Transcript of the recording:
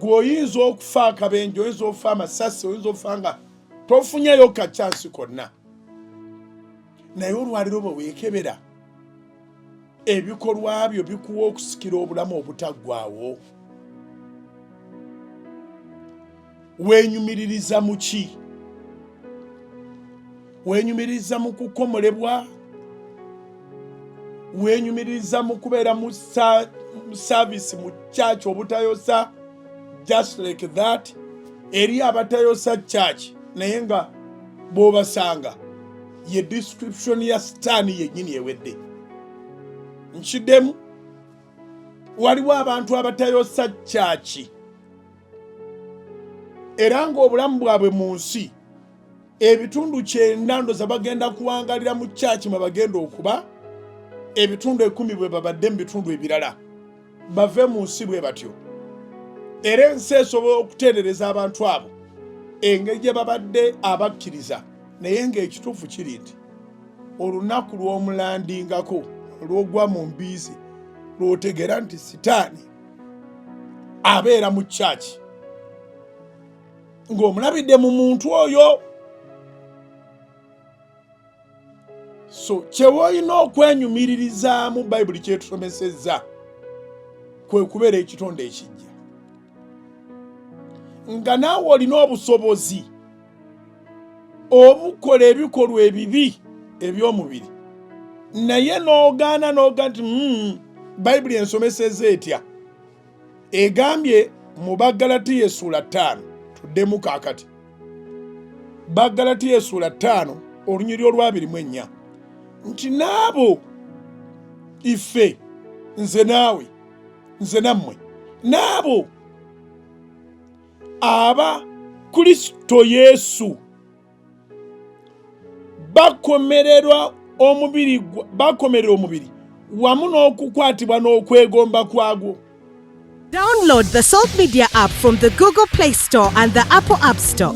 Gwe oyinza okufa akabenje, oyinza okufa amasasi, oyinza okufa nga tofunyeyo ka chance konna, naye olwaliro bwe weekebera ebikolwa byo bikuwa okusikira obulamu obutaggwaawo. Weenyumiririza mu ki? Weenyumiririza mu kukomolebwa? Weenyumiririza mu kubeera mu saavisi mu church obutayosa? Just like that, eri abatayosa church naye nga bw'obasanga ye description ya sitaani yennyini ewedde. Nkiddemu, waliwo abantu abatayosa church era ng'obulamu bwabwe mu nsi ebitundu 90 ndoza bagenda kuwangalira mu kyaki mwe bagenda okuba ebitundu 10 bwe babadde mu bitundu ebirala bave mu nsi bwe batyo. Era ensi esobola okutendereza abantu abo engeri gye babadde abakkiriza, naye ng'ekituufu kiri nti olunaku lw'omulandingako lw'ogwa mu mbiizi lw'otegeera nti sitaani abeera mu kyaki ng'omulabidde mu muntu oyo. So kyewoolina okwenyumiririzaamu, Bayibuli kyetusomesezza, kwe kubeera ekitonde ekijja nga naawe olina obusobozi obukola ebikolwa ebibi eby'omubiri, naye n'ogaana n'oga nti Bayibuli ensomeseza etya? Egambye mu Baggalatiya essuula 5, tuddemu kaakati, Baggalatiya essuula 5 olunyiri olwabiri mu ennya, nti n'abo ife, nze naawe, nze nammwe, n'abo aba Kristo Yesu bakomererwa omubiri, bakomerera omubiri wamu n'okukwatibwa n'okwegomba kwagwo. Download the Salt Media app from the Google Play Store and the Apple App Store.